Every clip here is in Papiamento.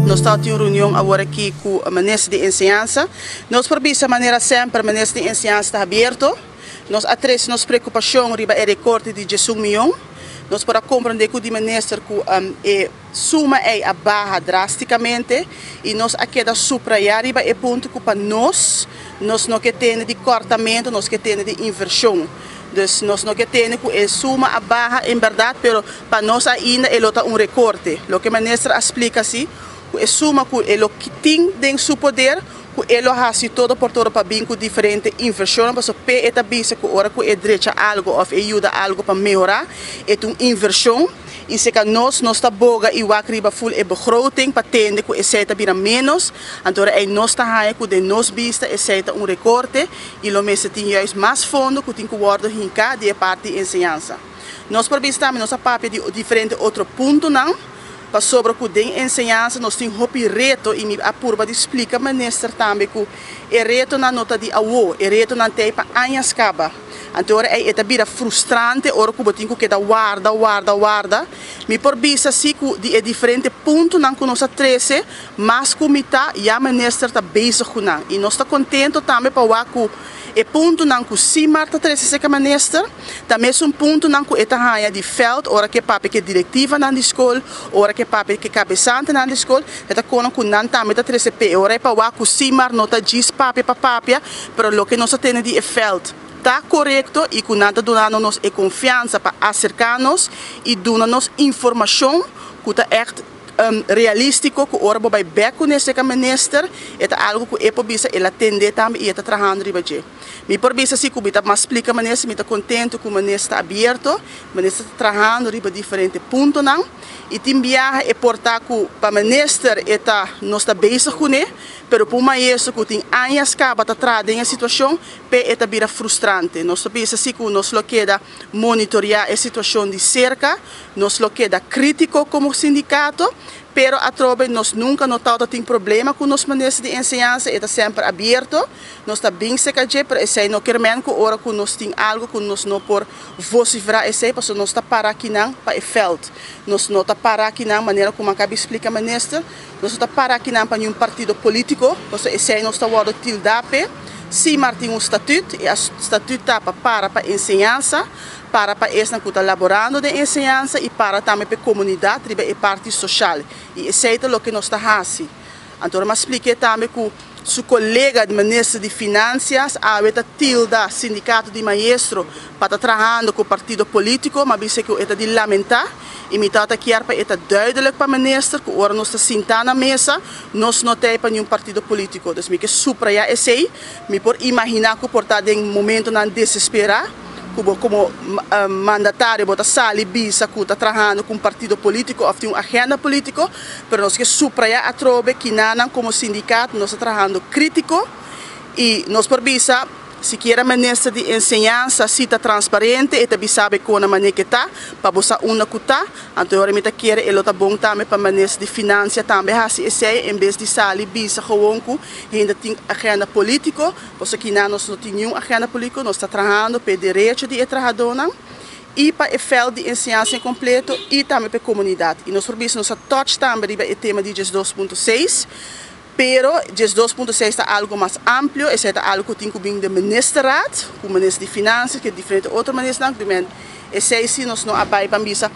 Nos tabatin un reunion awor aki ku minister di Enseñansa. Nos por bisa manera semper, minister di Enseñansa ta abierto. Nos a trese nos preokupashon riba e rekorte di 11 mion. Nos por a komprondé ku e minister ku e suma ei a baha drástikamente i nos a keda subrayá riba e punto ku pa nos, nos no ke tende di kortamentu, nos ke tende di invershon. Dus nos no ke tende ku e suma a baha en berdat, pero pa nos ainda e ta un rekorte. Loke minister a splika asina, e suma ku e lo tin den su poder, ku e lo hasi todo por todo pa bin ku diferente invershon, pasobra p'e ta bisa ku ora ku e drecha algu òf e yuda algu pa mehorá, e un invershon i se nos ta boga i wak riba full e begroting pa tende ku esei ta bira menos, anto ei nos ta haya ku den nos bista esei ta un rekorte i lo mester tin juist mas fondo ku tin ku wòrdu hinká di parti enseñansa. Nos por bisa tambe nos a papia di diferente otro puntonan pasobra ku den enseñansa nos tin hopi reto i mi a purba di splika minister tambe ku e retonan no ta di awo, e retonan t'ei pa aña kaba. Anto e ta bira frustrante ora ku bo tin ku keda warda, warda, warda. Mi por bisa si ku di e diferente puntonan ku nos a trese, mas ku mitar ya minister ta bezig ku nan. I nos ta kontentu tambe pa wak ku e puntonan ku SIMAR ta trese serka minister, tambe un puntonan ku e ta haña di veld, ora ku papia ku direktivanan di skol, ora ku papia ku kabesantenan di skol, ta kono ku nan tambe ta trese pe. Ora pa wak ku SIMAR no ta djis papia pa papia, pero loke nos tende di veld ta korekto i ku nan ta dunando nos e konfiansa pa aserká nos i duna nos informashon ku ta echt realístiko, ku ora bo bai bèk ku serka minister, ta algu ku e por bisa el a tende tambe i ta trahando riba dje. Mi por bisa si ku mi ta mas splika minister, mi ta kontentu ku minister ta abierto, minister ta trahando riba diferente puntonan i tin biaha e por ta ku pa minister e ta nos ta bezig kuné, pero pa un maestro ku tin aña kaba ta traha den e situashon, p'e e ta bira frustrante. Nos ta bisa si ku nos lo keda monitoreá e situashon di serka, nos lo keda krítiko komo sindikato, pero atrobe nos nunka no tabatin problema ku nos minister di Enseñansa, ta semper abierto, nos ta bin serka dje, pero esei no ke men ku ora ku nos tin algu ku nos no por vosiferá esei, pasobra nos ta para akinan pa e veld. Nos no ta para akinan, manera ku mi a kaba di splika minister, nos no ta para akinan pa ningun partido polítiko, pasobra esei nos ta wòrdu tildá p'e. SIMAR tin un statuut, e statuut ta pa enseñansa, para esnan ku ta laborando den enseñansa i para tambe pa e komunidat, riba e parti sosial. I esei ta loke nos ta hasi. Anto, m'a splika tambe ku su kolega di minister di Finansias, a ta tilda sindikato di maestro pa ta trahando ku partido polítiko, m'a bisa ku ta di lamentá i mi ta kier pa ta duidelijk pa minister ku ora nos ta sintá na mesa, nos no ta pa ningun partido polítiko. Dus mi ke subrayá esei, mi por imaginá ku por ta den momentonan desesperá, komo mandatario bo ta sali bisa ku ta trahando ku un partido polítiko òf tin un agenda polítiko, pero nos ke subrayá atrobe ku nan komo sindikato nos ta trahando krítiko i nos por bisa sikiera minister di Enseñansa si ta transparente i ta sabe kon e manera ta pa bo sa unda ku ta. Anto ora mi ta kere e lo ta bon tambe pa minister di Finansia tambe hasi esei en bes di sali bisa gewoon ku hende tin agenda polítiko, pasobra akinan nos no tin ningun agenda polítiko. Nos ta trahando pa derecho di trahadónan i pa e veld di enseñansa kompleto i tambe pa e komunidat. I nos por bisa nos a touch tambe riba e tema di 2.6, pero 2.6 ta algu mas amplio, esei ta algu ku tin ku bin di ministerraad, ku minister di Finansiën, ku diferente otro ministernan, esei si nos no a bai pa bisa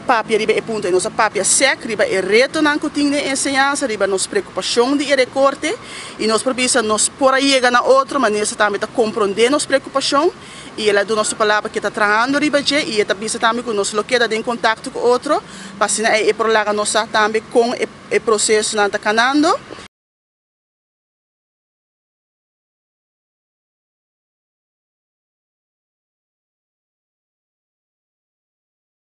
papia riba e punto, nos a papia sek riba e retonan ku tin den enseñansa, riba nos preokupashon di rekorte, i nos por bisa nos por a yega na otro, minister tambe ta komprondé nos preokupashon, i el a duna su palabra ku ta trahando riba dje, i ta bisa tambe ku nos lo keda den kontakto ku otro, pa asina e por laga nos tambe kon e prosesonan ta kanando.